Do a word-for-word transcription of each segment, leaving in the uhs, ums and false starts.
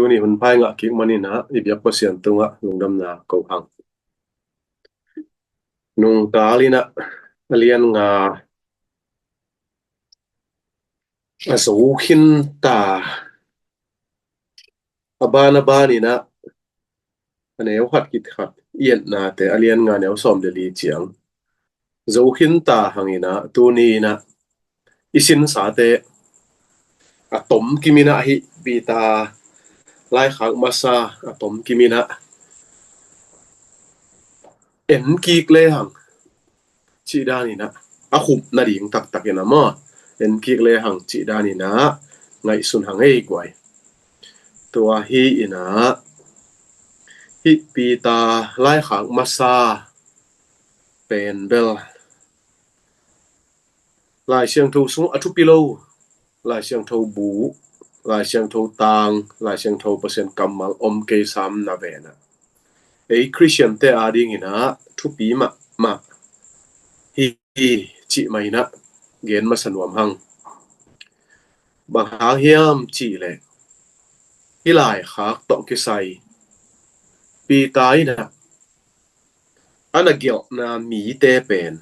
Tuni hun pha i ngah kik manin ah i biak Pasian tungah lungdamna ko hang. Nungta in ah a lian nga, a zo khin ta, a ban a ban in ah a neu khat khit khat i etnate a lian nga neu sawm le li ciang zo khin ta hang in ah tuni in ah i sinsate a tom kim in ah hih Peter laikhak masa a tom kim in ah en kik le hang cih dan in ah a khup nading taktak in ah maw, en kik le hang cih dan in ah ngaihsun hang ei guai. Tua hi in ah hih Peter laikhak masa pen bel Lai Siangtho sung a thupi lo, Lai Siangtho bu, Lai Siangtho tang, Lai Siangtho Pasian kammal om kei sam na ve na. Ei Christian te ading in ah thupi mahmah hi cih mah in ah gen masa nuam hang. Bang hang hiam cih leh hih laikhak tawh kisai Peter in ah a na gelhna mite pen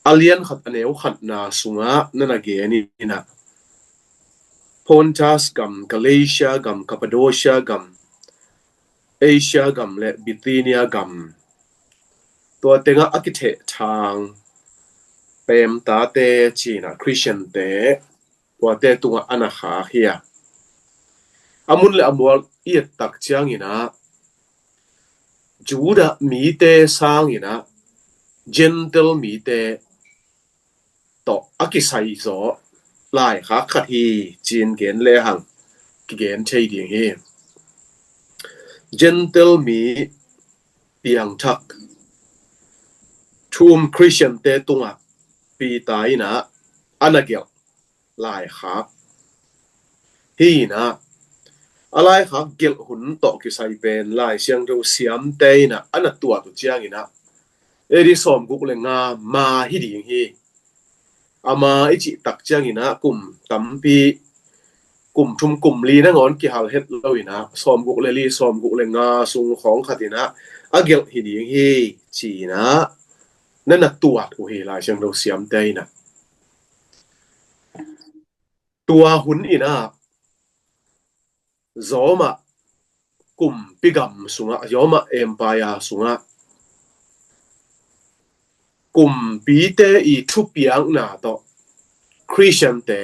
a lian khat a neu khatna sungah na na gen in ah Pontus gam, Galatia gam, Cappadocia gam, Asia gam le Bithynia gam, tua tengah a kithehthang pemtate ci in ah Christian te tuate tungah a na khak hi a. A mun le a mual i et tak ciang in ah Judah mite sang in ah Gentile mite tawh a kisai zaw laikhak khat hi ci in gen le hang kigen thei ding hi. Gentile mi piangthak thu um Christian te tungah Peter in ah a na gelh laikhak hi in ah a laikhak gelh hun tawh kisai pen Lai Siangtho siamte in ah a na tuat uh ciang in ah A D sawmguk le nga ma hi ding hi. A ma i cih tak ciang in ah kum tampi, kum thum kum li nangawn kihal het lo in ah sawmguk le li, sawmguk le nga sung khawng khat in ah a gelh hi ding hi ci in ah na na tuat uh hi Lai Siangtho siamte in ah. Tua hun in ah Roma kumpi gam sungah, Roma Empire sungah kumpite i thupiakna tawh Christian te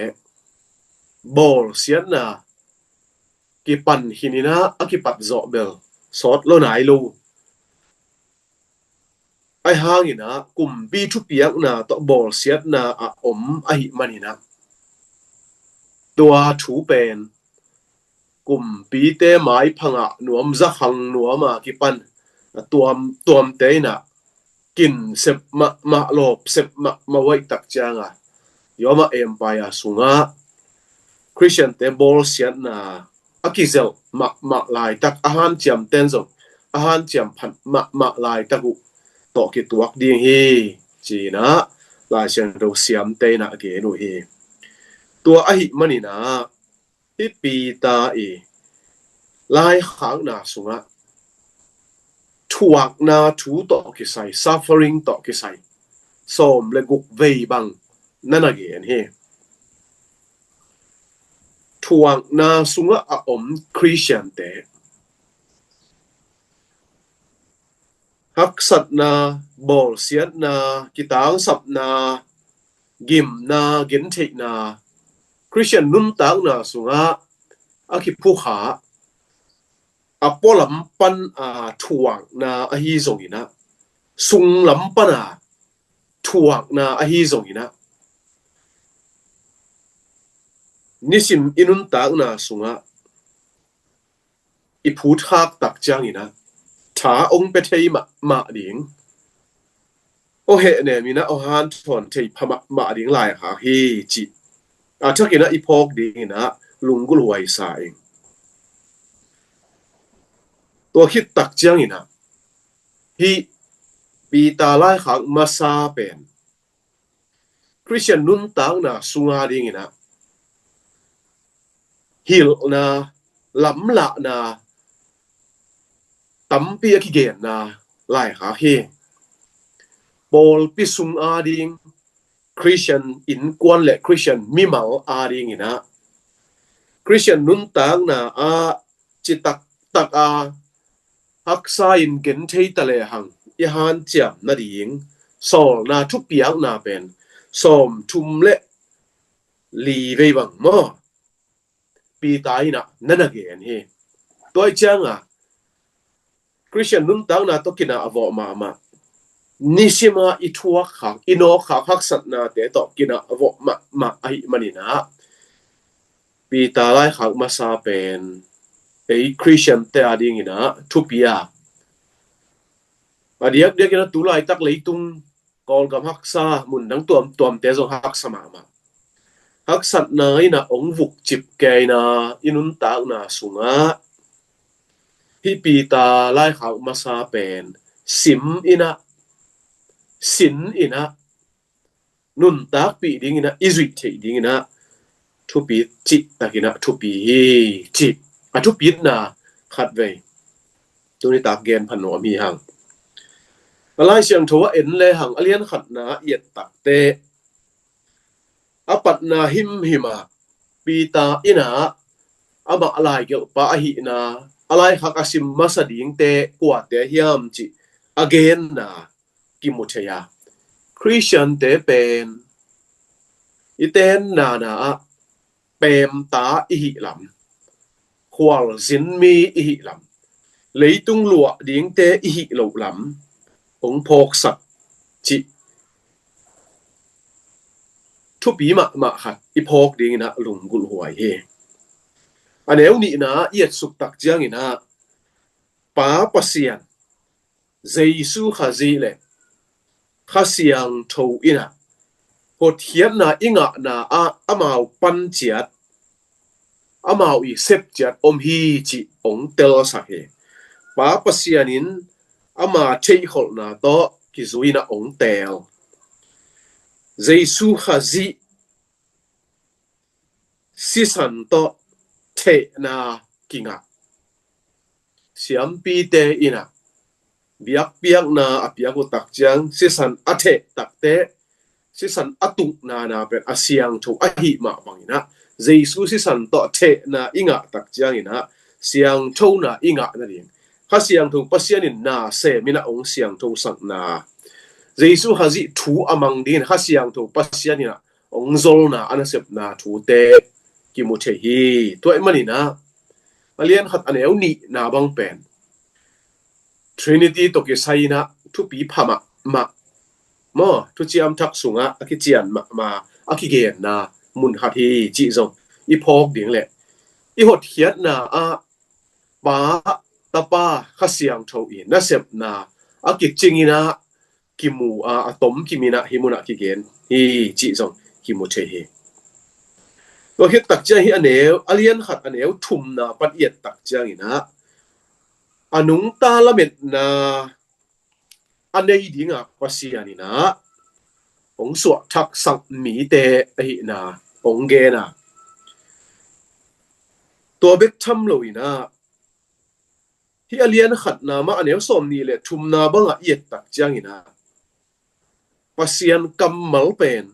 bawlsiatna kipan khin in ah a kipat zawh bel sawt lo nai lo. Ahi hang in ah kumpi thupiakna tawh bawlsiatna a om ahih man in ah tua thu pen kumpite maipha ngah nuam, zakhang nuam a kipan a tuam, tuamte in ah kin sep mahmah, lawp sep mahmah uh ahih tak ciang a Roma Empire sungah Christian te bawlsiatna a kizelh mahmah laitak, a hanciam ten zong a hanciam phat mahmah laitak uh tawh kituak ding hi ci in ah Lai Siangtho siamte in ah gen uh hi. Tua ahih man in ah hih Peter i laikhakna sungah thuakna thu tawh kisai, suffering tawh kisai sawm le guk vei bang na na gen hi. Thuakna sungah a om Christian te haksatna, bawlsiatna, kitangsapna, gimna, gentheihna, Christian nuntakna sungah a kiphukha a pualam pan a thuakna ahi zong in ah, sunglam pan a thuakna ahi zong in ah, nisim i nuntakna sungah i phutkhak tak ciang in ah tha ong pia thei mahmah ding, aw hehnem in ah aw hanthawn thei pha mahmah ding laikhak hi cih a thak in ah i phawk ding in ah lunggulh huai sa ing. Tua khit tak ciang in ah hih Peter laikhak masa pen Christian nuntakna sunga ding in ah hilhna, lamlahna tampi a kigenna laikhak hi. Pawlpi sung ading, Christian innkuan le Christian mimal adingin ah, Christian nuntakna ah citaktak a haksa in genthei ta lehang i hanciam nading sawlna thupiakna pen sawmthum le li vei bang maw, Peter in ah na na gen hi. Tua ciangin Christian nuntakna tawh kinah a vawh mahmah, nisima i thuak khak, i nawk khak haksatnate tawh kinah a vawh mahmah ahih manin ah, Peter laikhak masa pen ei Christian te adingin ah thupi a, a diakdiakin ah tu laitak leitung Kawlgam haksa, mundang tuamtuamte zong haksa mahmah. Haksatna in ah hong vukcip kei in ah i nuntakna sungah hih Peter laikhak masa pen sim in ah, sin in ah, nuntakpih dingin ah, i zuih theih dingin ah thupi cihtakin ah thupi hi, cih a thupitna khatvei tuni tak gen pha nuam hi hang. A Lai Siangtho a en lehang, a lian khatna i et takteh, a patna himhim ah Peter in ah amah laigelhpa ahihna, a laikhak a sim masa dingte kuate hiam cih a genna kimu thei a, Christiante pen i tenna ah peemta i hih lam, khualzin mi i hih lam, leitung luah dingte i hih loh lam hong phawksak cih thupi mahmah khat i phawk dingin ah lunggulh huai hi. A neu nihna i etsuk tak ciangin ah, Pa Pasian, Jesu Khazih le Kha Siangtho in ah hotkhiatna i ngahna ah amau pan ciat, amau i sep ciat om hi cih hong telsak hi. Pa Pasian in ama theihkholhna tawh kizui in ah hong teel. Jesu Khazih sisan tawh thehna kingah. Siampite in ah biakpiakna a piak uh tak ciang sisan a theh takteh, sisan a tukna na pen a siangtho ahih mah bangin ah, Jesu sisan tawh thehna i ngah tak ciangin ah siangthona i ngah nading, Kha Siangtho Pasian in na sem in ah hong siangthosakna, Jesu Khazih thu a mang dingin Kha Siangtho Pasian in ah hong zolna, a nasepna thute kimu thei hi. Tua ahih manin ah a lian khat a neu nihna bang pen Trinity tawh kisai in ah thupi pha mahmah maw, thuciam thak sungah a kician mahmah, a kigenna mun khat hi cih zong i phawk ding le, i hotkhiatna ah Pa, Tapa, Kha Siangtho i nasepna a kicing in ah kimu a, a tom kim in ah hih mun ah kigen hi cih zong kimu thei hi. Tua khit tak ciang hih a neu, a lian khat a neu thumna pan i et tak ciangin ah, a nungta lametna a nei dingah Pasian in ah hong suahthaksak mite ahihna hong gen a, tua bek tham loin ah hih a lian khatna mah a neu sawmnih le thumna bangah i et tak ciangin ah, Pasian kammal pen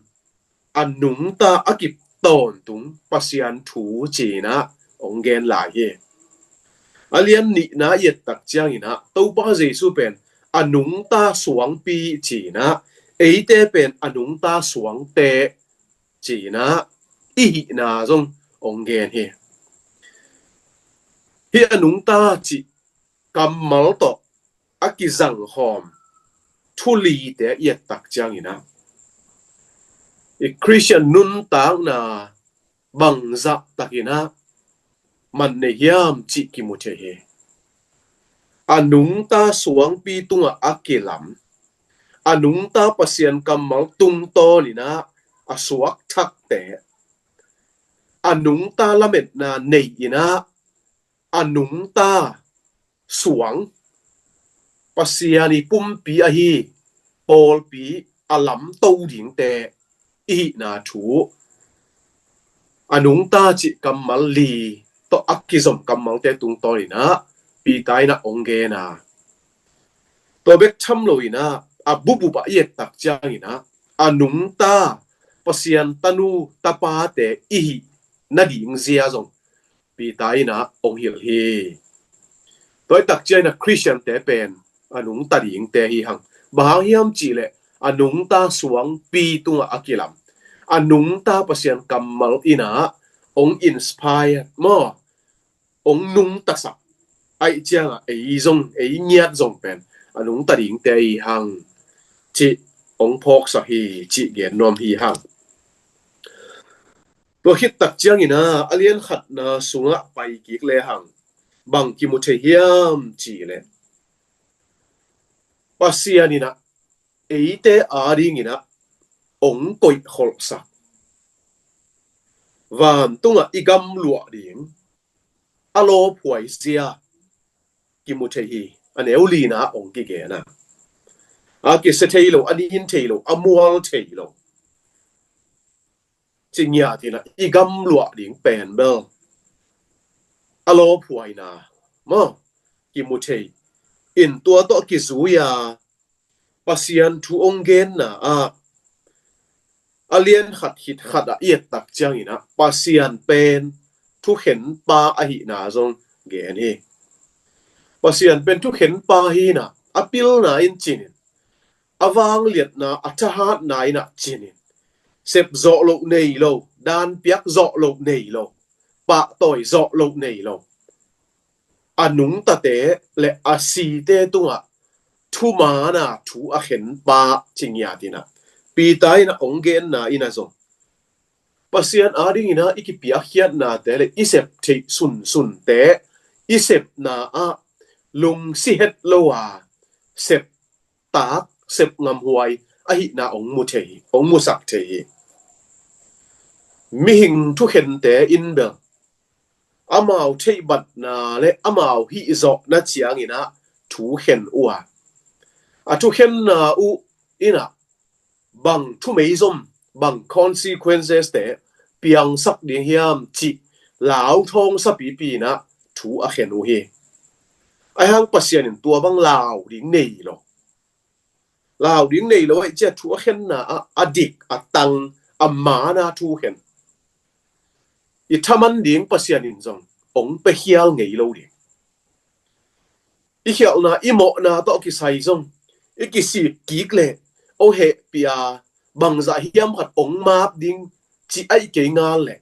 a nungta a kip tawntung Pasian thu ci-in ah hong gen lai hi. A lian nihna i et tak ciangin ah Topa Jesu pen a nungta suangpi ci-in ah, eite pen a nungta suangte ci-in ah i hihna zong hong gen hi. Hih a nungta cih kammal tawh a kizangkhawm thu lite i et tak ciangin ah, i Christian nuntakna bangzah takin ah man nei hiam cih kimu thei hi. A nungta suangpi tungah a kilam, a nungta Pasian kammal tungtawnin ah a suakthakte, a nungta lametna nei-in ah a nungta suang, Pasian i pumpi ahi pawlpi a lamto dingte i hihna thu, a nungta cih kammal li tawh a kizom kammalte tungtawn in ah Peter in ah hong gen a, tua bek tham lo in ah a bubup ah i et tak ciangin ah a nungta Pasian tanu tapate i hih nading zia zong Peter in ah hong hilh hi. Tua i tak ciangin ah Khristiante pen a nungta dingte hi hang. Bang hang hiam cih leh a nungta suangpi tungah a kilam, a nungta Pasian kammal in ah hong inspire maw, hong nungtasak. Ahih ciangah ei zong, ei ngiat zong pen a nungta dingte hi hang cih hong phawksak hi cih gen nuam hi hang. Tua khit tak ciangin ah a lian khatna sungah pai kik le hang bang kimu thei hiam cih leh Pasian in ah eite adingin ah hong koihkholhsak, vantungah i gamluah ding a lawphuai zia kimu thei hi. A neu lina hong kigen a, a kisia thei lo, a nin thei lo, a mual thei lo ci ngiat in ah i gamluah ding pen bel a lawphuaina maw kimu thei in, tua tawh kizui a Pasian thu hong genna ah a lian khat khit khat ah i et tak ciangin ah Pasian pen thukhenpa ahihna zong gen hi. Pasian pen thukhenpa hi in ah a pilna in cin in, a vangliatna, a thahatna in ah cin in, sep zawh loh nei lo, danpiak zawh loh nei lo, pahtawi zawh loh nei lo, a nungtate le a site tungah thumaana thu a khenpa ci ngiat in ah Peter in ah hong genna in ah zong Pasian adingin ah i kipiakkhiatnate le i sep theih sunsunte i sepna ah lungsi het lo a sep tak, sep ngamhuai ahihna hong mu thei hi, hong musak thei hi. Mihing thukhente in bel amau theihbatna le amau hihzawhna ciangin ah thu khen uh a, a thukhenna uh in ah bang thumeizom, bang consequences te piangsak ding hiam cih lauthawng sapipi in ah thu a khen uh hi. Ahi hang Pasian in tua bang lau ding nei lo. Lau ding nei lo ahih ciang thu a khenna ah a dik, a tang, a maana thu khen. I thaman ding Pasian in zong hong pia khial ngei lo ding. I khialhna, i mawhna tawh kisai zong i kisik kik leh hong hehpih a, bangzah hiam khat hong map ding cih ahih kei ngal leh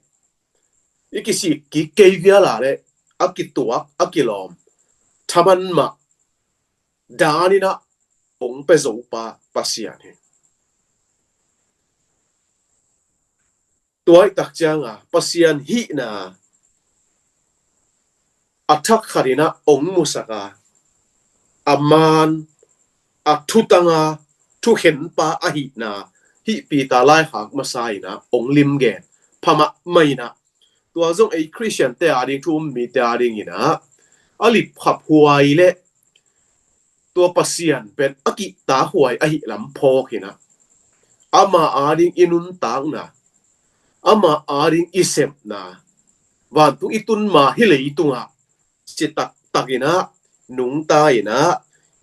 i kisik kik kei vial a leh a kituak, a kilawm, thaman mah dan in ah hong pia zo pa Pasian hi. Tua ahih tak ciang a Pasian hihna a thak khat in ah hong musak a, a maan, a thutang a, thukhenpa ahihna hih Peter laikhak masa in ah hong limgen pha mahmah in ah, tua zong ei Khristiante ading, thu um mite adingin ah a lipkhaphuai le tua Pasian pen a kihtakhuai ahih lam phawk in ah, ama ading i nuntakna, ama ading i sepna, vantung i tun ma hih leitungah citak tak in ah nungta in ah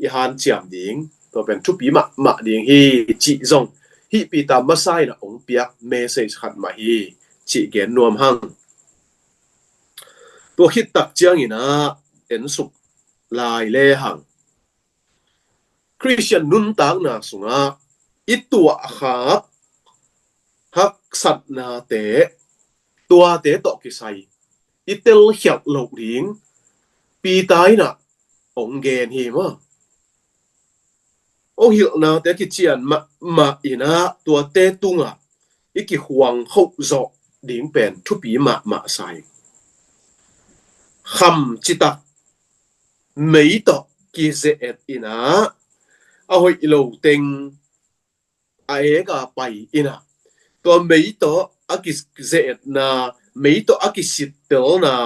i hanciam ding, tua pen thupi mahmah ding hi cih zong hih Peter masa in ah hong piak message khat mah hi cih gen nuam hang. Tua khit tak ciangin ah en suk lai le hang, Khristian nuntakna sungah i tuahkhak haksatnate, tuate tawh kisai i telkhialh loh ding Peter in ah hong gen hi maw. Hong hilhnate kician mahmah in ah tuate tungah i kikhuang khoh zawh ding pen thupi mahmah sa hi. Kham citak mei tawh kize-et in ah a hoih lo teng a ek a pai in ah, tua mei tawh a kize-etna, mei tawh a kisittelna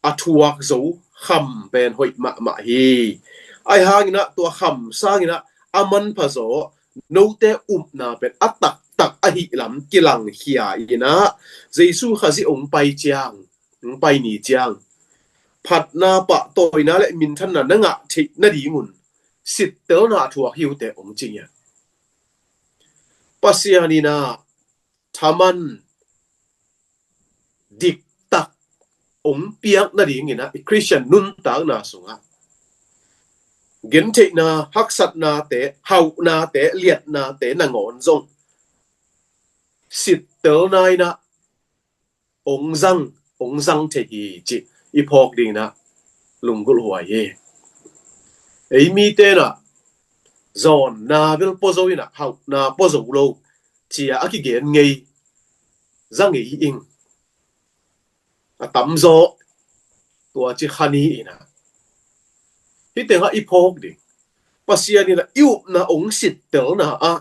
a thuak zo kham pen hoih mahmah hi. Ahi hangin ah tua kham sangin ah a manpha zaw note upna pen a taktak ahih lam kilangkhia in ah, Jesu Khazih hong pai ciang hong pai ni ciang, phatna, pahtawina le minthanna na ngah theih nadingun sittelna a thuak hi uh teh, hong ci ngiat. Pasian in ah thaman diktak hong piak nadingin ah i Khristian nuntakna sungah gentheihna, haksatnate, hauhnate, liatnate nangawn zong sittelna in ah hong zang, hong zang thei hi cih i phawk dingin ah lunggulh huai hi. Ei mite in ah zawnna bel pua zo in ah hauhna pua zo lo ci-a a kigen ngei za ngei ing. A tamzaw tua ci kha ni in ah, hih tengah i phawk ding, Pasian in ah i upna hong sittelna ah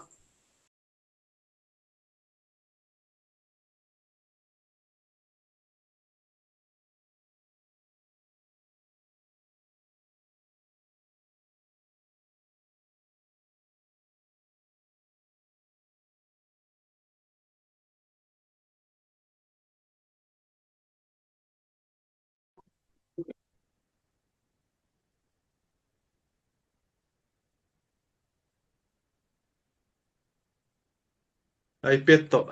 iPad tawh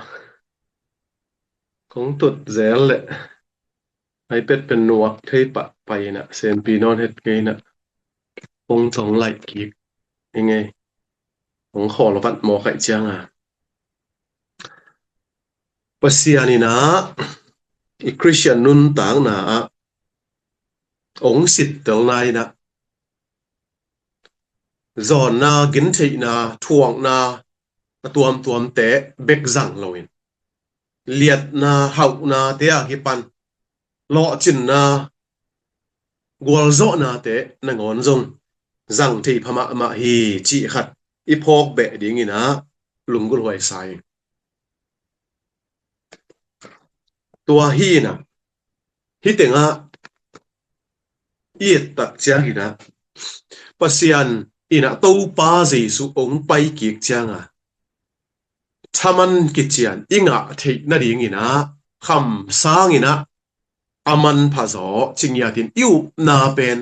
kong tut zel leh iPad pen nuak thei pah pai in ah, senpi nawn het kei in ah, kong cong laih kik i ngei. Kong khawl vat mawk ahih ciangin Pasian in ah i Khristian nuntakna ah hong sittelna in ah zawnna, gentheihna, thuakna a tuamtuamte bek zang loin, liatna, hauhnate a kipan lawhcinna, gualzawhnate nangawn zong zang thei pha mahmah hi cih khat i phawk beh dingin ah lunggulh huai sa ing. Tua hi in ah, hih tengah i et tak ciangin ah, Pasian in ah Topa Jesuh hong pai kik ciangin ah thaman kician i ngah theih nadingin ah, kham sangin ah a manpha zaw ci ngiatin i upna pen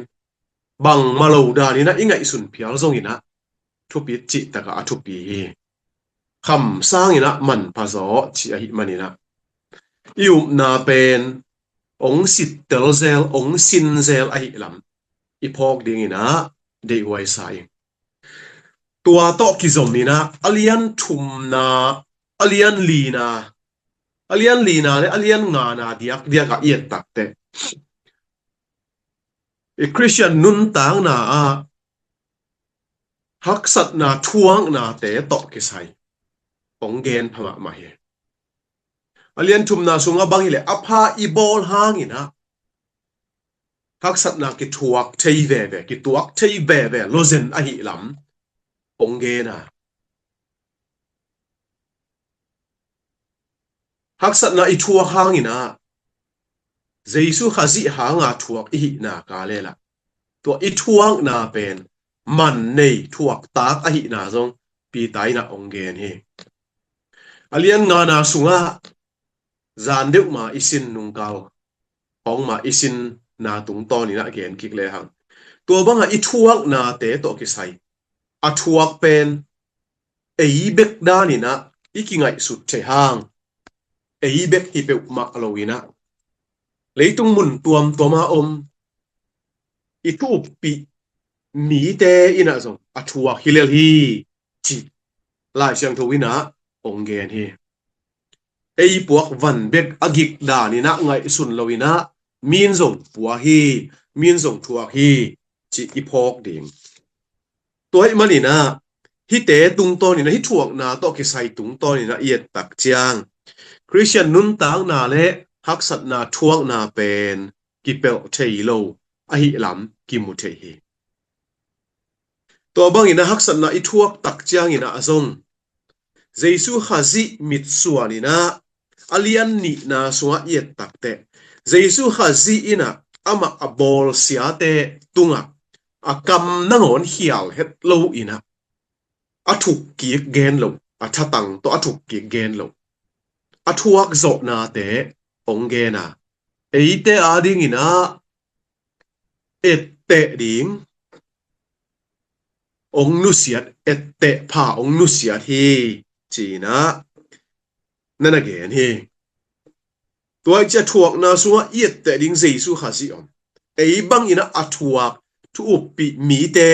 bangmah lo danin ah i ngaihsun phial zongin ah thupi cih takah a thupi hi. Kham sangin ah manpha zaw ci ahih manin ah i upna pen hong sittel zel, hong sin zel ahih lam i phawk dingin ah deihhuai sa ing. Tua tawh kizom in ah a lian thumna, a lian lina, a lian lina le a lian ngana diakdiak ah i et tak teh, i Khristian nuntakna ah haksatna, thuaknate tawh kisai hong gen pha mahmah hi. A lian thumna sungah bang hileh a pha i bawl hangin ah haksatna kithuak thei veve, kituak thei veve lawzen ahih lam hong gen a, haksatna i thuak hangin ah Jesu Khazih hanga thuak i hihna ka lel ah, tua i thuakna pen man nei thuak tak ahihna zong Peter in ah hong gen hi. A lian ngana sungah zan deuh ma i sin nungkal, hong ma i sinna tungtawnin ah gen kik lehang, tua banga i thuaknate tawh kisai a thuak pen ei bek danin ah i kingaihsut thei hang, ei bek hi peuhmah loin ah leitung mun tuamtuama om i thu uppih mite in ah zong a thuak hi lel hi, ci Lai Siangtho in ah hong gen hi. Ei puak van bek a gik danin ah ngaihsun loin ah min zong pua hi, min zong thuak hi, ci i phawk ding. Tua ahih manin ah hihte tungtawnin ah, hih thuakna tawh kisai tungtawnin ah i et tak ciang Khristian nuntakna le haksatna thuakna pen kipelh thei lo ahih lam kimu thei hi. Tua bangin ah haksatna i thuak tak ciangin ah zong Jesu Khazih mitsuanin ah a lian nihna sungah i et tak teh, Jesu Khazih in ah amah a bawlsiate tungah a kam nangawn khial het loin ah a thuk kik gen lo, a thatang tawh a thuk kik gen lo, a thuak zawhnate hong gen a, eite adingin ah etteh ding ong nusiat, etteh pha ong nusiat hi, ci-in ah na na gen hi. Tua i ci a thuakna sungah i etteh ding Jesu Khazih om. Ei bangin ah a thuak thu uppih mite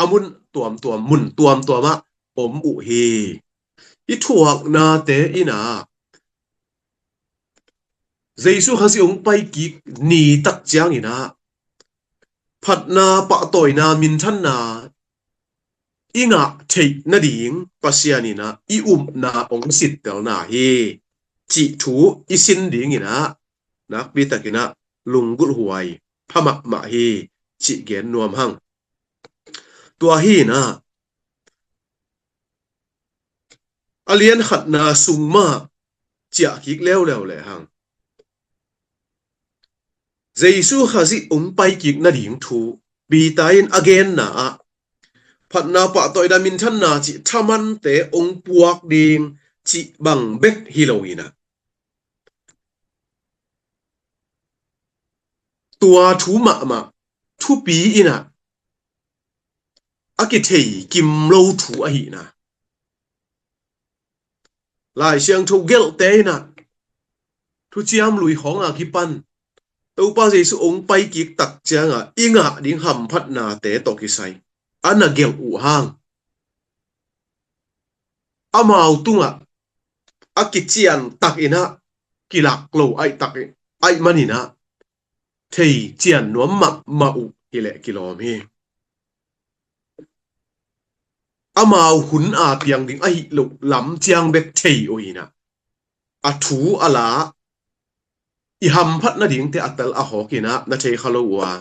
a mun tuamtuam, mun tuamtuam ah om uh hi. I thuaknate in ah Jesu Khazih ong paikik ni tak ciangin ah phatna, pahtawina, minthanna i ngah theih nading Pasian in ah i upna ong sittelna hi, cih thu i sin dingin ah nakpi takin ah lunggulh huai pha mahmah hi, cih gen nuam hang. Tua hi-in ah a lian khatna sung mah ciah kik leuleu le hang. Jesu Khazih ong paikik nading thu Peter in a genna ah phatna, pahtawina, minthanna cih thamante ong puak ding cih bang bek hi lo-in ah tua thu mahmah thupi in ah a kithei kim lo thu ahihna Lai Siangtho gelhte in ah Thuciam Lui khawng a kipan Topa Jesu ong paikik tak ciangah i ngah ding hamphatnate tawh kisai a na gelh uh hang, amau tungah a kician takin ah kilak lo ahih tak, ahih manin ah thei cian nuam mahmah uh hileh kilawm hi. Amau hun a piang ding ahih loh lam ciang bek thei uh hi-in ah a thu a la i hamphat nadingte a tel a hawk in ah na thei kha lo uh a,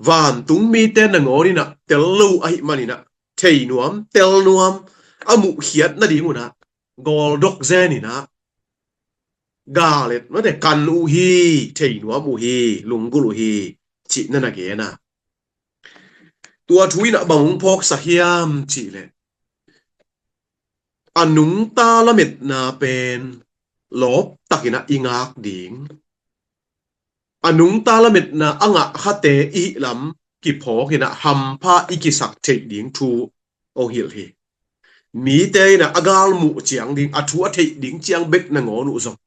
vantung mite nangawn in ah tel lo ahih manin ah thei nuam, tel nuam, a muhkhiat nading un ah gawldok zen in ah galet mate kan uh hi, thei nuam uh hi, lunggulh uh hi, cih na na gen a. Tua thu in ah bang hong phawksak hiam cih leh a nungta lametna pen lawp takin ah i ngak ding, a nungta lametna a ngah khate i hih lam kiphawk in ah hampha i kisak theih ding thu ong hilh hi. Mite in ah a galmuh ciang ding, a thu a theih ding ciang bek nangawn uh zong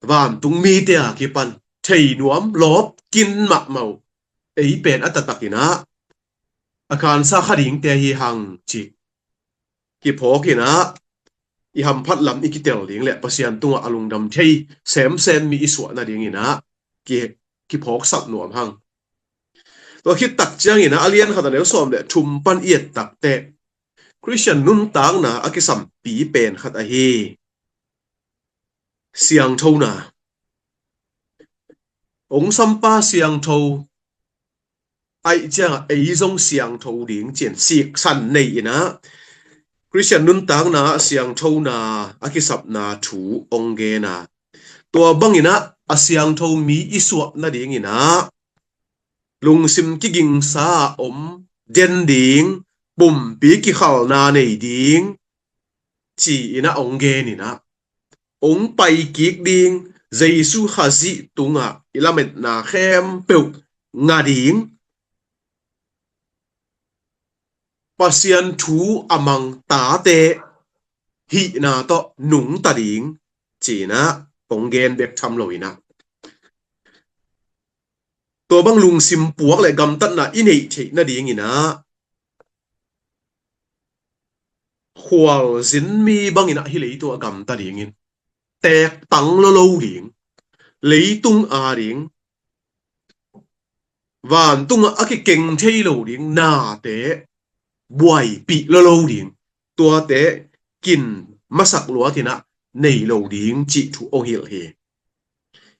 vantung mite a kipan thei nuam, lawp kin mahmah uh. Ei pen a taktak in ah a khansa kha dingte hi hang cih kiphawk in ah i hamphat lam i kitel ding le Pasian tungah a lungdam thei semsem mi i suah nadingin ah ki, kiphawksak nuam hang. Tua khit tak ciangin ah a lian khat a neu sawm le thum pan i et tak teh Khristian nuntakna a kisampi pen khat ahi siangthona. Ong sampa siangtho ahih ciangah ei zong siangtho ding ci-in siksan nei in ah Khristian nuntakna ah siangthona a kisapna thu ong gen a, tua bangin ah a siangtho mi i suah nadingin ah lungsim kigingsa om den ding, pumpi kikhalna nei ding ci-in ah ong gen in ah ong paikik ding, Jesu Khazih tungah i lametna khempeuh ngah ding, Pasian thu a mang tate hihna tawh nungta ding ci-in ah ong gen bek tham lo in ah tua bang lungsim puak le gamtatna i neih theih nadingin ah khualzin mi bangin ah hih leitung a gamta dingin, tektang lo lo ding, leitung a ding, vantungah a kikeng thei lo ding nate buaipih lo lo ding, tuate kin masak luatin ah nei lo ding cih thu ong hilh hi.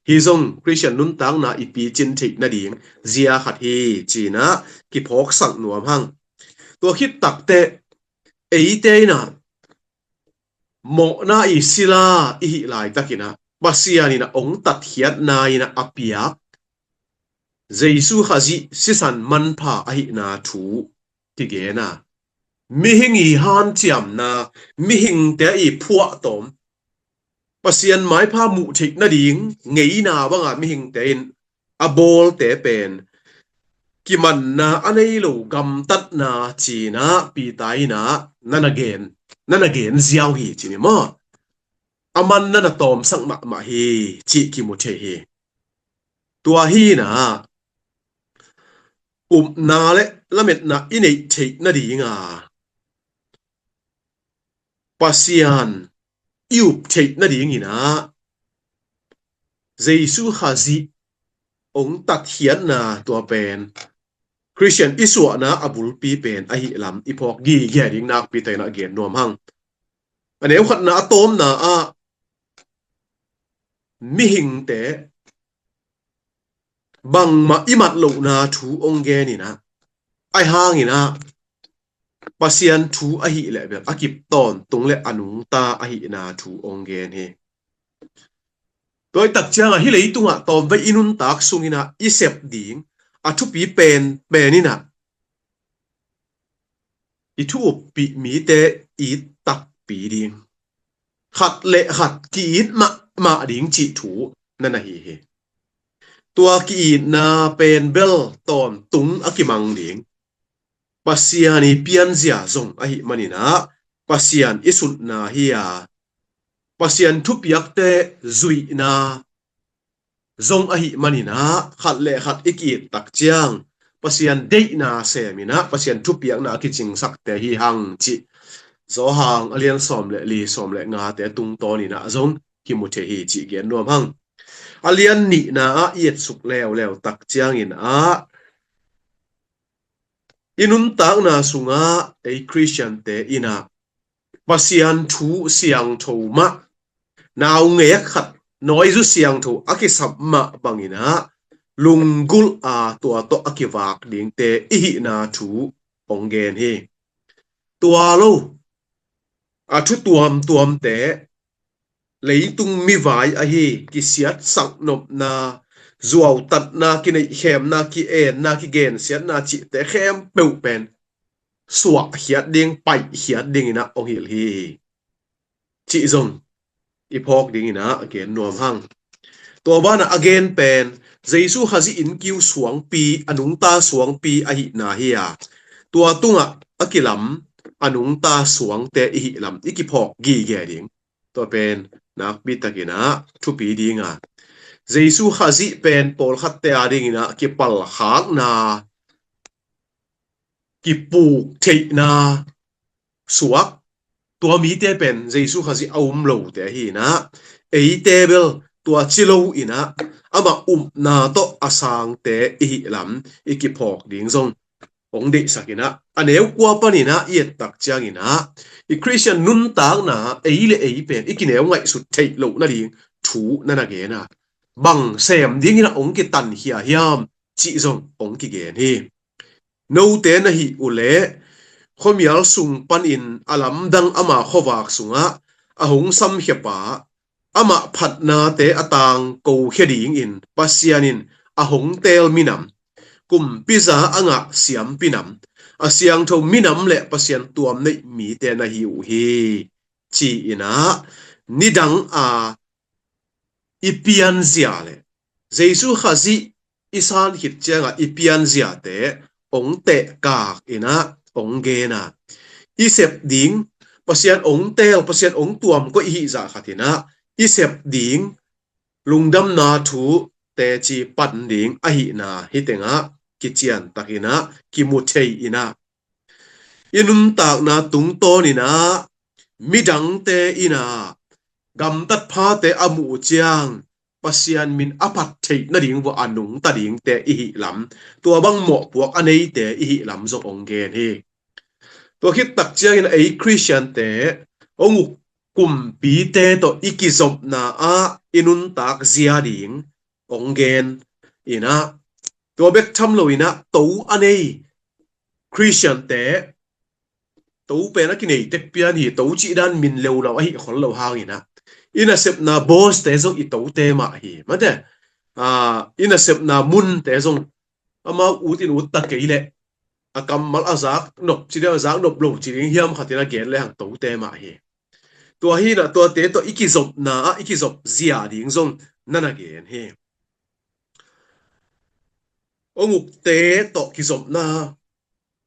Hih zong Khristian nuntakna i picin theih nading zia khat hi ci-in ah kiphawksak nuam hang. Tua khit tak teh eite in ah mawhna i sila i hih laitakin ah Pasian in ah ong tatkhiatna in ah a piak Jesu Khazih sisan manpha ahihna thu kigen a, mihing i hanciamna, mihingte i phuahtawm, Pasian maipha muh theih nading ngeina banga mihingte in a bawlte pen kimanna a nei lo gamtatna cina Peter ina na na gen, na na gen ziau hi cini maw? A man na na tawmsak mahmah hi cih kimu thei hi. Tua hina upna le lametna i neih theih nadinga Pasian i up theih nadingina Jesu Khazih ong tatkhiatna tua pen Khristian i suahna a bulpi pen ahi lam i phawk gige ding nakpi taina gen nuam hang. A neu khatna a tawmna ah mihingte bangmah i mat lohna thu ong genina, ai hangina Pasian thu ahi leh bel a kip tawntung le a nungta ahina thu ong gen hi. Tua i tak cianga hi leitungah tawmvei i nuntak sungina i sep ding a thupi pen penina i thu uppih mite it takpi ding, khat le khat ki-it mahmah ding cih thu na na hi hi. Tua ki-itna pen bel tawntung a kimang ding. Pasian i pianzia zong ahi manina Pasian i sutna hi a, Pasian thupiakte zuihna zong ahi manina khat le khat i ki-it tak ciang Pasian deihna semina Pasian thupiakna a kicingsakte hi hang cih Johan a lian sawm le li, sawm le ngate tungtawnina zong kimu thei hi cih gen nuam hang. A lian nihna ah i etsuk leuleu tak ciangin ah i nuntakna sungah ei Khristiante ina Pasian thu siangtho mah naungek khat nawizu siangtho a kisap mah bangina lunggulh a tua tawh a kivak dingte i hihna thu ong gen hi. Tua lo a thu tuamtuamte leitung mivai ahi kisiatsak nopna, zuautatna, kineihkhemna, ki-enna, kigensiatna cihte khempeuh pen suahkhiat ding, paihkhiat dingina ong hilh hi cih zong i phawk dingina a gen nuam hang. Tua bana a gen pen Jesu Khazih innkiu suangpi, a nungta suangpi ahina hi a, tua tungah a kilam a nungta suangte i hih lam i kiphawk gige ding. Tua pen nakpi takina thupi dinga Jesu Khazih pen pawlkhatte a dingina kipalkhakna, kipuk theihna suak, tua mite pen Jesu Khazih a um lote ahina eite bel tua ci lo ina amah upna tawh a sangte i hih lam i kiphawk ding zong ong deihsakina a neu kua panina i ettak ciangina i Khristian nuntakna ei le ei pen i kineu ngaihsut theih loh nading thu na na gena bang sem dingina ong kitankhia hiam cih zong ong kigen hi. Note na hih uh leh khuamial sung panin a lamdang ama khuavak sungah a hong samkhiapa amah phatnate a tangkokhia dingin Pasian in a hong teel minam, kumpiza a ngah siampi nam, a siangtho minam le Pasian tuamneih mite na hi uh hi. Ci-inah nidang a i pianzia le Jesu Khazih i san khit ciangah i pianziate ong tehkak inah ong gena i sep ding, Pasian ong teel, Pasian ong tuam koih i hih zah khatinah i sep ding lungdamna thu teci pan ding ahihna hi tengah kiciantakinah kimu thei inah i nuntakna tungtawninah midangte inah gamtat phate a muh uh ciang Pasian min a phat theih nading vua a nungta dingte i hih lam, tua bang mawhpuak a neite i hih lam zong ong gen hi. Tua khittak ciangin ei Khristiante ong uk kumpite tawh i kizopna ah i nuntak zia ding ong gen inah tua bek tham lo inah to a nei Khristiante to pen a kinei tek pian hi, to cih dan min leulau ahi khol lo hanginah i nasepna bawste zong i tote mah hi mate. I nasepna munte zong amau ut in ut ta kei leh a kammal a zak nop ci ding, a zak nop lo ci ding hiam khatin a gen le hang tote mah hi. Tua hi inah tuate tawh i kizopna ah i kizop zia ding zong na na gen hi. Ong ukte tawh kizopna,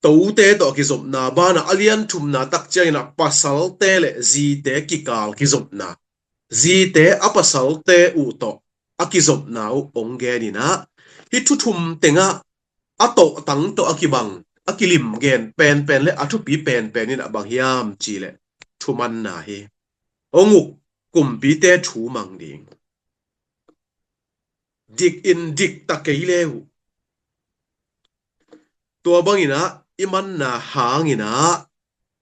tote tawh kizopna banah a lian thumna tak ciang inah pasalte le zite kikal kizopna, zite a pasalte uh tawh a kizopna uh ong gen inah, hih thu thum tengah a tawhtang tawh a kibang, a kilim gen penpen le a thupi penpen inah bang hiam cih leh thumanna hi. Ong uk kumpite thu mang ding. Dik in dik ta kei le uh, tua bang inah i manna hang inah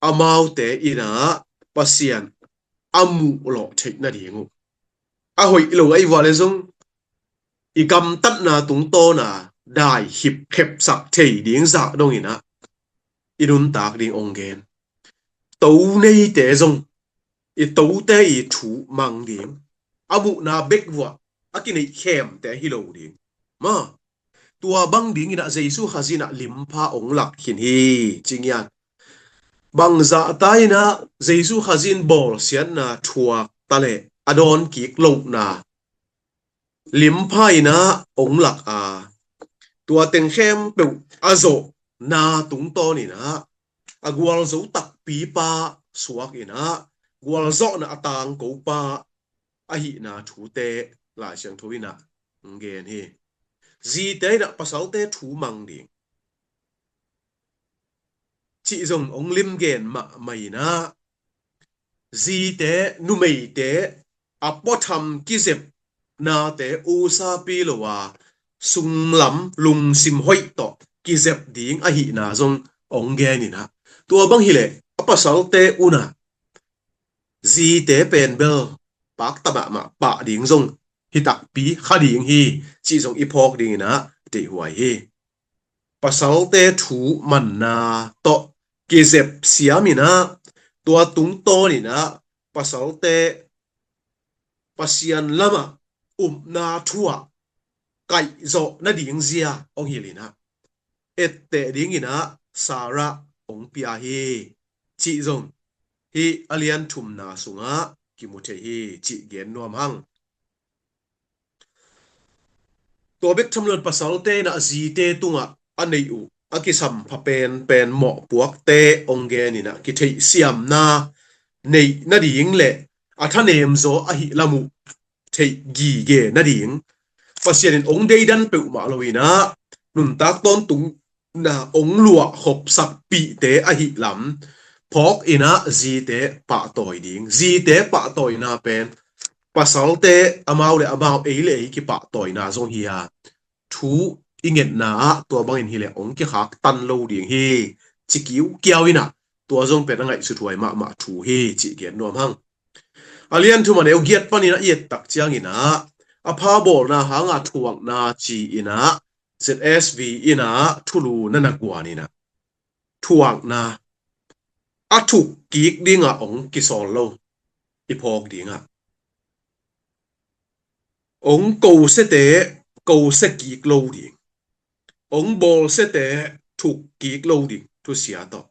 amaute inah Pasian a muh lawh theih nading uh, a hoih lo a i vua le zong i gamtatna tungtawna dai hip khepsak thei ding zah dong inah i nuntak ding ong gen. To neite zong i tote i thu mang ding, a muhna bek vuah a kineih khemte hi lo ding. Ma, tua bang ding inah Jesu Khazih inah limpha ong lak khin hi. Cingian bangzah ta inah Jesu Khazih in bawlsiatna thuak ta leh a dawn kik lohna limpha inah ong lak a, tua teng khempeuh a zawhna tungtawn inah a gualzo takpi pa suak inah gualzawhna a tangko pa ahihna thute Lai Siangtho inah ong gen hi. Zite inah pasalte thu mang ding cih zong ong lim gen mahmah inah, zite numeite a puatham kizepnate usapi lo a sunglam lungsim hoih tawh kizep ding ahihna zong ong gen inah, tua bang hileh a pasalte unah zite pen bel pakta mahmah pah ding zong hi takpi kha ding hi cih zong i phawk ding inah deihhuai hi. Pasalte thu manna tawh kizep siam inah tua tungtawn inah pasalte Pasian lamah upna thu ah kaihzawh nading zia ong hilh inah etteh ding inah Sarah ong pia hi cih zong hih a lian thumna sungah kimu thei hi cih gen nuam hang. Tua bek tham loin pasalte inah zite tungah a neih uh a kisampha penpen mawhpuakte ong gen inah kitheihsiamna neih nading le a thanemzaw ahi lam uh theih gige nading, Pasian in ong deidan peuhmah lo inah nuntak tawntungna ong luah khopsakpihte ahi lam phawk inah zite pahtawi ding. Zite pahtawina pen pasalte amau le amau, ei le ei kipahtawina zong hi a, thu i ngetna ah tua bangin hileh ong kikhak tan lo ding hi ci kiukiau inah tua zong pen a ngaihsuthuai mahmah thu hi cih gen nuam hang. A lian thum a neu giat panin a i et tak ciang inah a pha bawlna hanga thuakna ci inah Z S V inah thulu na na guan inah thuakna a thuk kik dingah ong kisawl lo i phawk dingah ong kosiate kosia kik lo ding, ong bawlsiate thuk kik lo ding, thusia tawh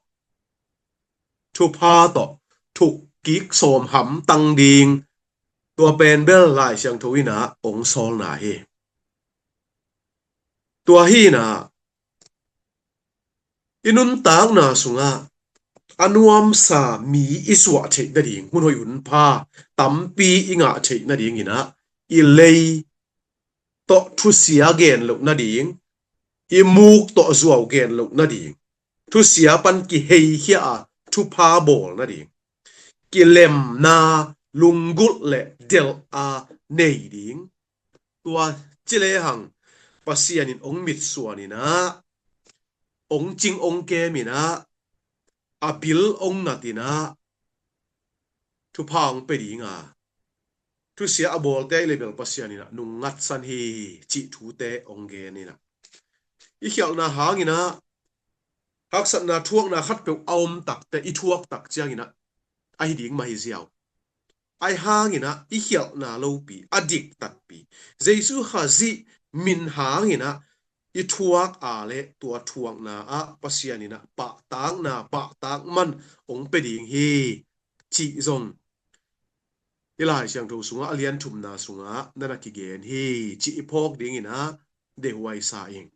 thupha tawh thuk kik sawm hamtang ding, tua pen bel Lai Siangtho inah ong sawlna hi. Tua hi inah i nuntakna sungah a nuamsa mi i suah theih nading, hunhoih hunpha tampi i ngah theih nading inah i lei tawh thusia gen loh nading, i muk tawh zuau gen loh nading, thusia pan kiheikhia a thupha bawl nading, kilemna lunggulh le delh a nei ding. Tua ci lehang Pasian in ong mitsuan inah, ong cing ong kem inah, a bil ong nat inah thupha ong pia ding a, thusia a bawlte ahi le bel Pasian inah nung ngatsan hi cih thute ong gen inah, i khialhna hang inah haksatna thuakna khatpeuh a om takte i thuak tak ciang inah ahi ding mah hi ziau. Ahi hang inah i khialhna lopi, a diktatpi, Jesu Khazih min hang inah i thuak a le tua thuakna ah Pasian inah pahtakna, pahtak man ong pia ding hi cih zong i Lai Siangtho sungah a lian thumna sungah na na kigen hi, cih i phawk dingin ah deihhuai sa ing.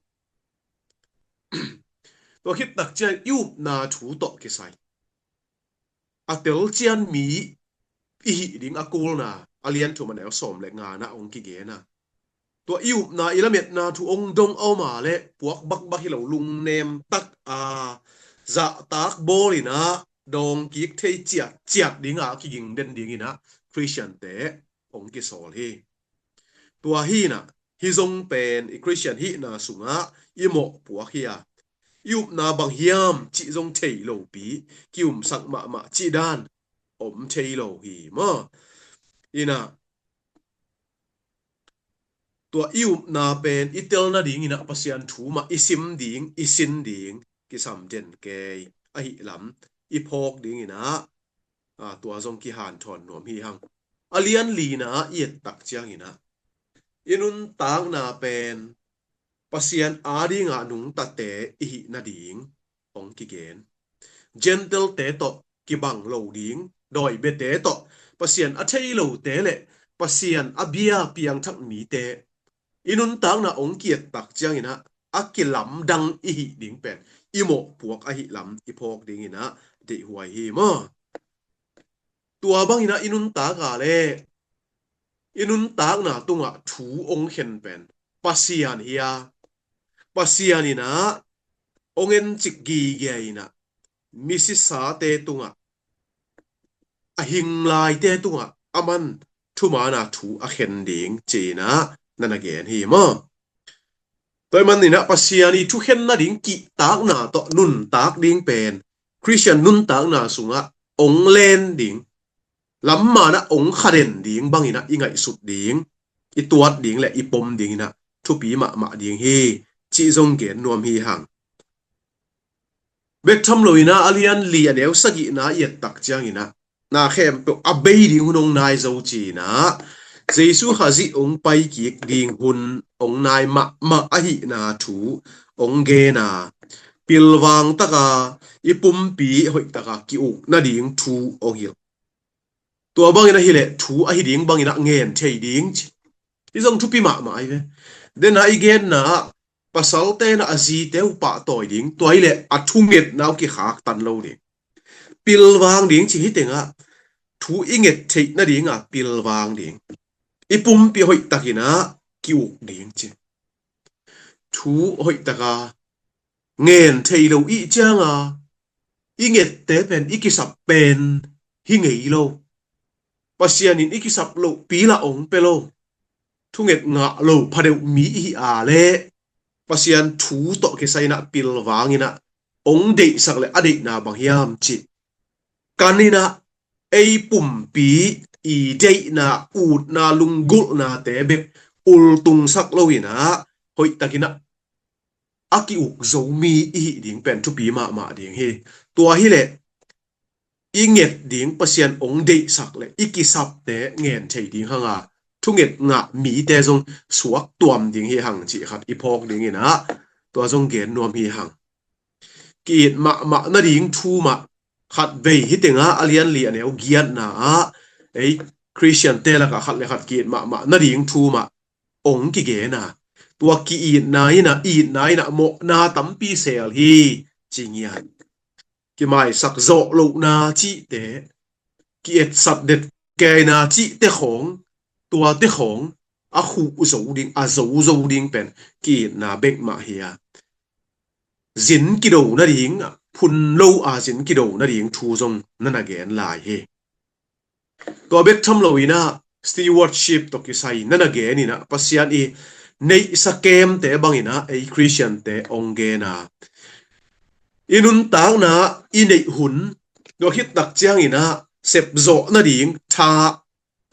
Tua khit tak ciang i upna thu tawh kisai a telcian mi i hih ding a kulna a lian thum a neu sawm le ngana hong kigen a, tua i upna i lametna thu hong dong a om a leh puak bakbak hi lo, lungnem tak a zahtak bawl in ah dawng kik thei ciatciat ding a kiging den dingin ah Khristiante hong kisawl hi. Tua hi in ah hih zong pen i Khristian hihna sungah i mawhpuak hi a, i upna bang hiam cih zong thei lopi, ki-umsak mahmah cih dan om thei lo hi maw. In ah tua i upna pen i tel nadingin ah Pasian thu mah i sim ding, i sin ding kisam den kei. Ahih lam i phawk dingin ah, a, tua zong kihanthawn nuam hi hang. A lian lina i et tak ciangin ah i nuntakna pen Pasian adingah nungtate i hih nading hong kigen. Gentile-te tawh kibang lo ding, dawi biate tawh, Pasian a thei lote le Pasian a bia piangthak mite i nuntakna hong ki-et tak ciangin ah a kilamdang i hih ding pen i mawhpuak ahih lam i phawk dingin ah deihhuai hi maw. Tua bangin ah i nuntak a leh i nuntakna tungah thu hong khen pen Pasian hi a, Pasian in ah hong encik gige in ah misisate tungah, a hinglaite tungah aman thumaana thu a khen ding ci-in ah na na gen hi maw. Tua ahih manin ah Pasian i thukhen nading kihtakna tawh nuntak ding pen Khristian nuntakna sungah hong len ding, lamman ah hong khaden ding bangin ah i ngaihsut ding, i tuat ding le i pom dingin ah thupi mahmah ding hi, cih zong gen nuam hi hang. Bek tham loin ah a lian li a neu sagihna i et tak ciangin ah na khempeuh a bei ding hun hong nai zo ci-in ah Jesu Khazih hong pai kik ding hun hong nai mahmah ahihna thu hong gen a, pilvang taka i pumpi hoih taka ki-uk nading thu hong hilh. Tua bangin ahi leh thu ahi ding bangin ah ngen thei ding ci. Hih zong thupi mahmah ahi ve. Dena i genna ah pasalte in ah a zite uh pahtawi ding, tua hi leh a thungetna uh kikhaktan lo ding. Pilvang ding ci hi tengah thu i nget theih nading a pilvang ding. I pumpi hoih takin ah ki-uk ding ci. Thu hoih taka ngen thei lo i hih cianga i ngette pen i kisap pen hi ngei lo. Pasian in i kisap loh pi lah hong pia lo. Thunget ngah lo phadeuh mi i hih a leh Pasian thu tawh kisai in ah pilvang in ah hong deihsak le a deihna bang hiam cih kan in ah ei pumpi i deihna, utna, lunggulhnate bek ultungsak lo in ah hoih takin ah a ki-uk zo mi i hih ding pen thupi mahmah ding hi. Tua hi leh i nget ding Pasian hong deihsak le i kisapte ngen thei ding hanga thunget ngah mite zong suak tuam ding hi hang cih khat i phawk dingin ah tua zong gen nuam hi hang. Ki-it mahmah nading thu mah khat vei hi tengah a lian li a neu giatna ah ei Khristiante lakah khat le khat ki-it mahmah nading thu mah hong kigen a, tua ki-itna in ah, itna in ah mawhna tampi sel hi ci ngiat. Kimaisak zawh lohna cihte, ki-etsat det keina cihte khawng, tuate khawng a khuh zo ding, a zo zo ding pen ki-itna bek mah hi a, zin kido nading, phun lo a zin kido nading thu zong na na gen lai hi. Tua bek tham loin ah stewardship tawh kisai na na gen in ah Pasian i neihsa kemte bangin ah ei Khristiante hong gen a, i nuntakna i neih hun, tua khit tak ciangin ah sepzawh nading tha,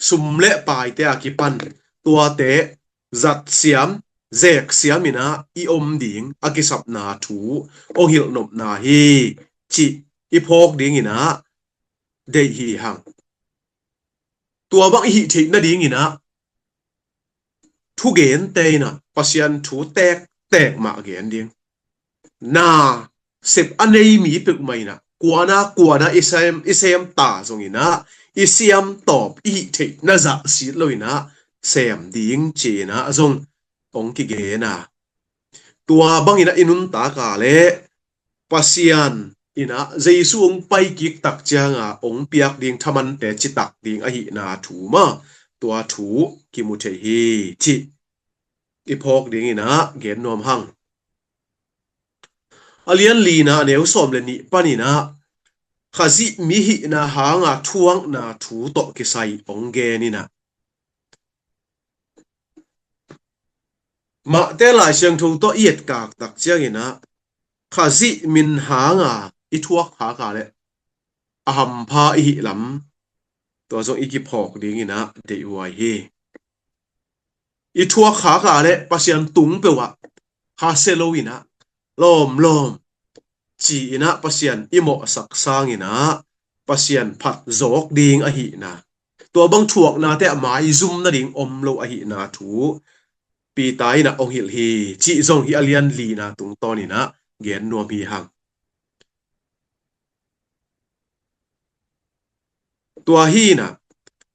sum le paite a kipan tuate zat siam, zek siam in ah i om ding a kisapna thu hong hilh nopna hi cih i phawk dingin ah deih hi hang. Tua bang i hih theih nadingin ah thugente in ah Pasian thu tektek mah gen ding. Na sep a nei mi peuhmah in ah kuana kuana i sem, i sem ta zongin ah i siam tawp i hih theih na zah sit lo in ah sem ding ci-in ah zong hong kigen a. Tua bangin ah i nuntak a leh Pasian in ah Jesu hong pai kik tak ciang a hong piak ding thamante citak ding ahihna thu mah, tua thu kimu thei hi cih i phawk dingin ah gen nuam hang. A lian lina a neu sawm le nih panin ah Khazih mi hihna hanga thuakna thu tawh kisai hong gen in ah, Mate Lai Siangtho tawh i etkak tak ciangin ah Khazih min hanga i thuak khak a leh a hampha i hih lam, tua zong i kiphawk dingin ah deihhuai hi. I thuak khak a leh Pasian tung peuh ah hasia lo in ah lawmlawm ci-in ah Pasian i mawhsak sangin ah Pasian phat zawk ding ahihna, tua bang thuaknate ah maizum nading om lo ahihna thu Peter in ah hong hilh hi cih zong hih a lian lina tungtawnin ah gen nuam hi hang. Tua hi in ah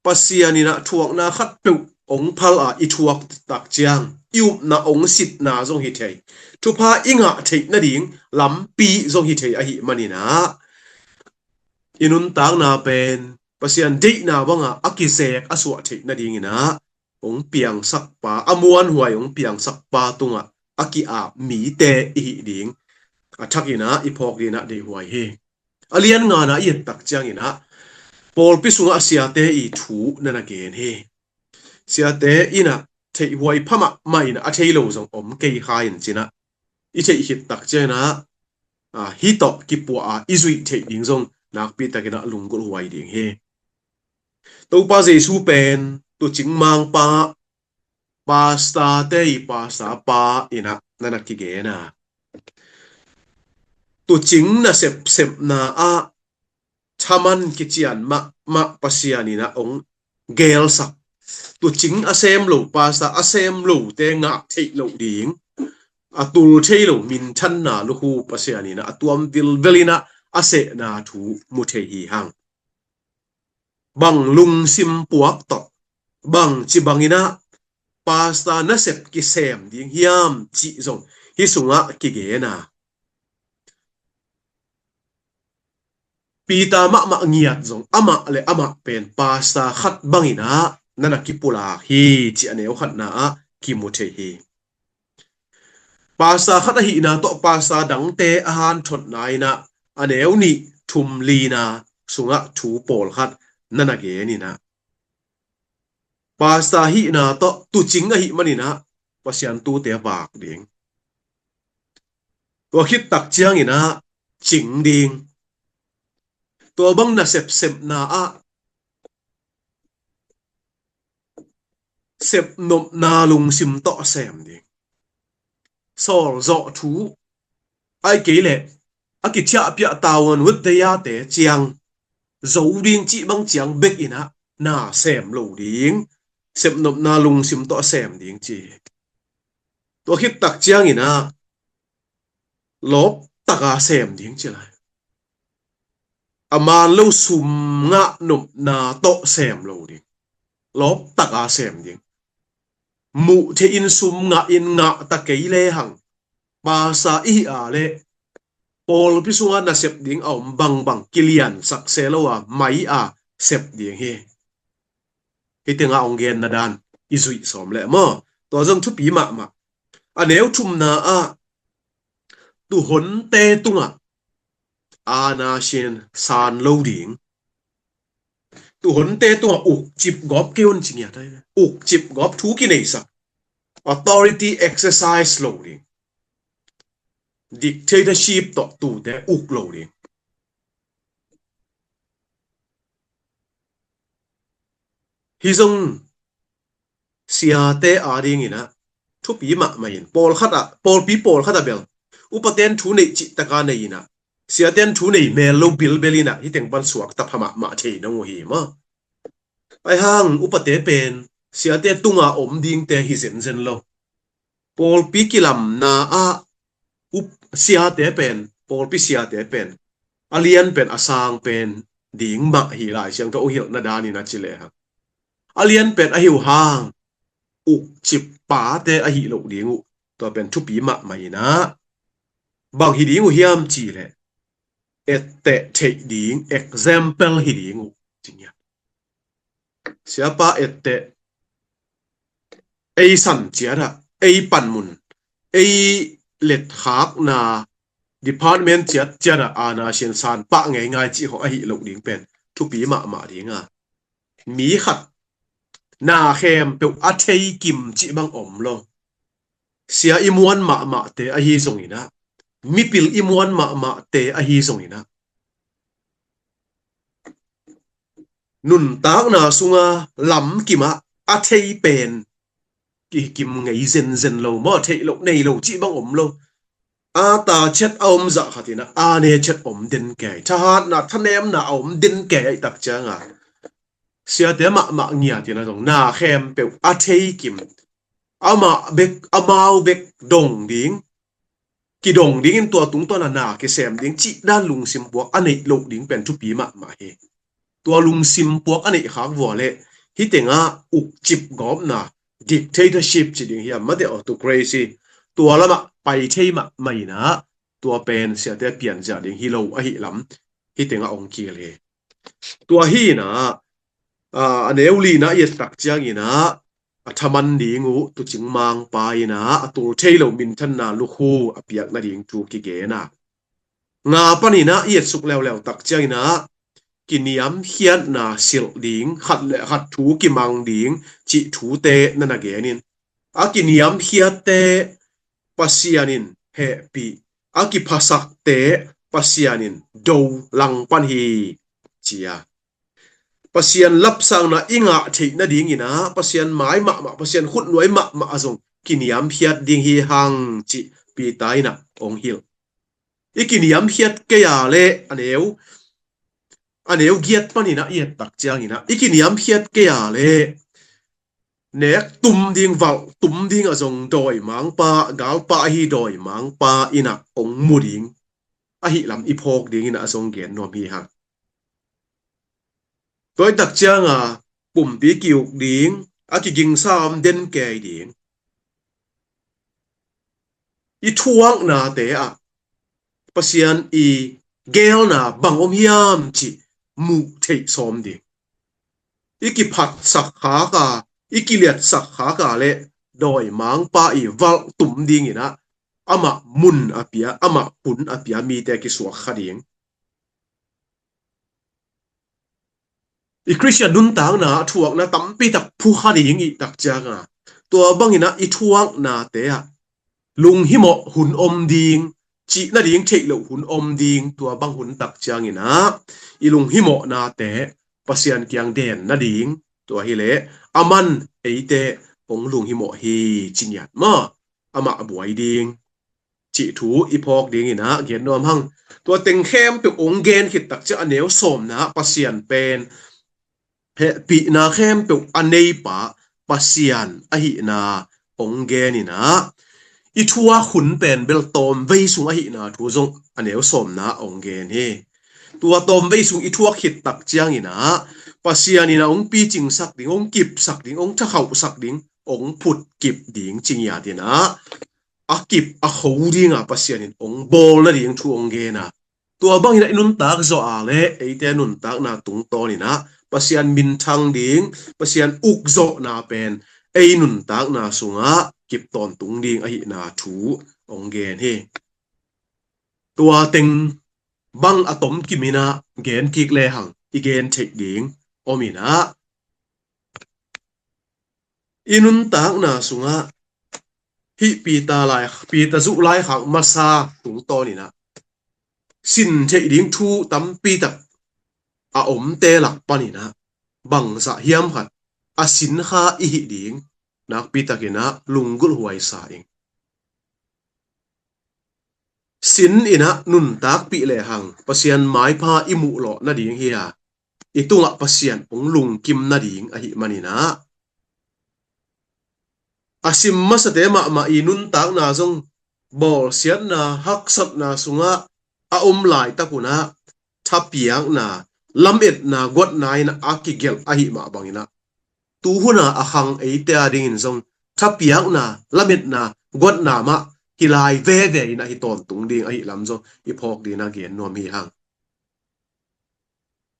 Pasian in ah thuakna khatpeuh hong phal a i thuak tak ciang i upna hong sitna zong hi thei, thupha i ngah theih nading lampi zong hi thei ahih manin ah i nuntakna pen Pasian deihna banga a kizek a suah theih nadingin ah hong piangsak pa, a muanhuai hong piangsak pa tungah a ki-ap mite i hih ding a thakin ah i phawk dingin ah deihhuai hi. A lian ngana i et tak ciangin ah pawlpi sungah siate i thu na na gen hi. Siate in ah theihhuai pha mahmah in ah a thei lo zong om kei kha in ci-in ah i theih khit tak ciangin ah, a, hih tawh kipuah a i zuih theih ding zong nakpi takin ah lunggulh huai ding hi. Topa Jesu pen tuucing mangpa, pastorte i pastor pa in ah na na kigen a, tuucing nasep sepna ah thaman kician mahmah Pasian in ah hong gelsak, tuucing a sem lo, pastor a sem lote ngah theih loh ding, a tul thei lo minthanna lukhu Pasian in ah a tuam vilvel in ah a sehna thu mu thei hi hang. Bang lungsim puak tawh, bang ci bangin ah pastor nasep kisem ding hiam cih zong hih sungah kigen a, Peter mahmah ngiat zong amah le amah pen pastor khat bangin ah na na kipulak hi cih a neu khatna ah kimu thei hi. Pastor khat ahihna tawh pastor dangte a hanthotna in ah a neu nih, thum, lina sungah thu pawlkhat na na gen in ah, pastor hihna tawh tuucing ahih manin ah Pasian tuute vak ding, tua khit tak ciangin ah cing ding, tua bang nasep sepna ah sepnopna lungsim tawh sem ding, sawl zawh thu, ahih kei leh a kithiahpiah tavuan ut dayate ciang zo ding cih bang ciang bek in ah na sem lo ding, sepnopna lungsim tawh sem ding ci hi. Tua khit tak ciangin ah lawptaka sem ding ci lai. A man lo sum ngah nopna tawh sem lo ding, lawptaka sem ding. Muh theih in sum ngah in ngah ta kei lehang, pastor i hih a leh pawlpi sungah nasep ding a om bangbang kiliansak se lo a mai a sep ding hi. Hih tengah hong genna dan i zuih sawm leh maw, tua zong thupi mahmah. A neu thumna ah tuuhonte tungah aana sin san lo ding, tuuhonte tungah ukcip gawp kei un ci ngiat hi. Ukcip gawp, thu kineisak, authority exercise lo ding, dictatorship tawh tuute uk lo ding. Hih zong siate adingin ah thupi mahmah in, pawlkhat ah, pawlpi pawlkhat ah bel upaten thu neih cihtaka nei in ah, siaten thu nei mel lo bilbel in ah hih teng pan suakta pha mahmah thei nong uh hi maw. Ahi hang upate pen siate tunga om dingte hi zenzen lo. Pawlpi kilamna ah up, siate pen, pawlpi siate pen a lian pen, a sang pen ding mah hi, Lai Siangtho hong hilhna danin a ci lehang. A lianpen ahi uh hang, ukcip pate ahi loh ding uh, tua pen thupi mahmah inah, bang hi ding uh hiam cih leh, etteh theih ding example hi ding uh, ci ngiat. Siapa etteh, ei san ciatah, ei panmun, ei letkhakna department ciatciatah aana siansan pah ngeingai cih khawng ahi loh ding pen thupi mahmah ding a. Mi khat na khempeuh a thei kim cih bang om lo. Sia i muan mahmahte ahi zonginah, mipil i muan mahmahte ahi zonginah, nuntakna sunga lamkimah a thei pen kikim ngei zenzen lo maw, theih loh nei lo cih bang om lo. A ta chet a om zah khatinah a ne chet om den kei, thahatna thanemna a om den kei ahi tak cianga, siate mahmah ngiatin a zong na khempeuh a thei kim, amah bek, amau bek dong ding, kidong dingin tua tungtawna na kisem ding cih dan lungsim puak a neih loh ding pen thupi mahmah hi. Tua lungsim puak a neih khak vua leh hih tengah ukcip gawpna, dictatorship ci ding hiam, mate, autocracy, tua lamah pai thei mahmah inah, tua pen siate pianzia ding hi lo ahi lam hih tengah ong kil hi. Tua hi inah, a, a neu lina i et tak cianginah, a thaman ding uh tuucing mangpa inah a tul thei lo minthanna lukhu a piak nading thu kigen a, nga paninah i et suk leuleu tak cianginah, kiniamkhiatna silh ding, khat le khat thu kimang ding cih thute na na genin, a kiniamkhiatte Pasian in hehpih, a kiphasakte Pasian in do langpan hi, ci a. Pasian lapsangna i ngah theih nadinginah Pasian mai mahmah, Pasian khutnuai mahmah a zong kiniamkhiat ding hi hang cih Peter inah ong hilh. I kiniamkhiat kei a leh, a neu, a neu giat paninah i et tak cianginah, i kiniamkhiat kei a leh nek tum ding, valh tum ding a zong dawimangpa, galpa ahi dawimangpa inah ong mu ding ahi lam i phawk dinginah a zong gen nuam hi hang. Tua i tak cianga pumpi ki-uk ding, a kigingsa om den kei ding. I thuaknate ah Pasian i geelna bang om hiam cih muh theih sawm ding. I kiphatsak khak a, i kiliatsak khak a leh dawimangpa i valh tum dinginah amah mun a pia, amah hun a pia mite kisuak kha ding. I Khristian nuntakna a thuakna tampi tak phu kha ding i tak cianga, tua banginah i thuaknate ah lunghimawh hun om ding, cih nading theih loh hun om ding, tua bang hun tak cianginah i lunghimawhnate Pasian kiang den nading, tua hileh aman eite ong lunghimawh hi ci ngiat maw, amah a buai ding cih thu i phawk dinginah gen nuam hang. Tua teng khempeuh ong gen khit tak ciang a neu sawmna Pasian pen hehpihna khempeuh a neipa Pasian ahihna ong geninah, i thuak hun pen bel tawmvei sung ahihna thu zong a neu sawmna ong gen hi. Tua tawmvei sung i thuak khit tak cianginah Pasian inah ong picingsak ding, ong kipsak ding, ong thakhauhsak ding, ong phutkip ding ci ngiatinah a kip a kho dinga Pasian in ong bawl nading thu ong gen a, tua banginah i nuntak zawh a leh eite nuntakna tungtawninah Pasian minthang ding, Pasian ukzawhna pen ei nuntakna sungah kip tawntung ding ahihna thu ong gen hi. Tua teng bang a tomkiminah gen kik lehang i gen theih ding ominah, i nuntakna sungah hih Peter lai, Peter zuh laikhak masa tungtawninah sin theih ding thu tampi tak a omte lak paninah bangzah hiam khat a sin kha i hih ding nakpi takinah lunggulh huaisa ing. Sin inah nuntakpih lehang Pasian maipha i muhlawh nading hi a, i tungah Pasian ong lungkim nading ahih maninah, a sim masate mahmah i nuntakna zong bawlsiatna, haksatna sungah a om laitak unah thapiakna, lametna guatna in a kigelh ahih mah bangin ah, tu hun a a khang eite a dingin zong thapiakna, lametna guatna mah hi lai veve in ah hi tawntung ding ahih lam zong i phawk dingin ah gen nuam hi hang.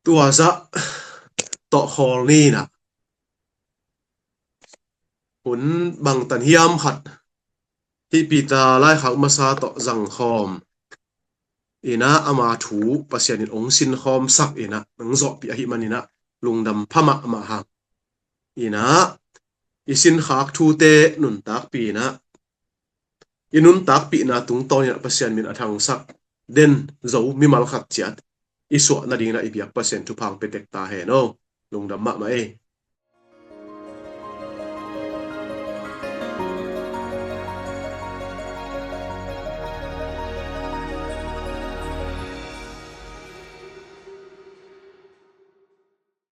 Tua zah tawh khawl ni in ah, hun bangtan hiam khat hih Peter laikhak masa tawh zangkhawm in ah, ama thu Pasian in hong sinkhawmsak in ah, nang zawhpih ahih manin ah lungdam pha mahmah hang. In ah, i sinkhak thute nuntakpih in ah, i nuntakpihna tungtawn in ah Pasian min a thangsak den zo mimal khat ciat i suah nadingin ah i biak Pasian thupha hong pia tek ta hen aw. Lungdam mahmah ei.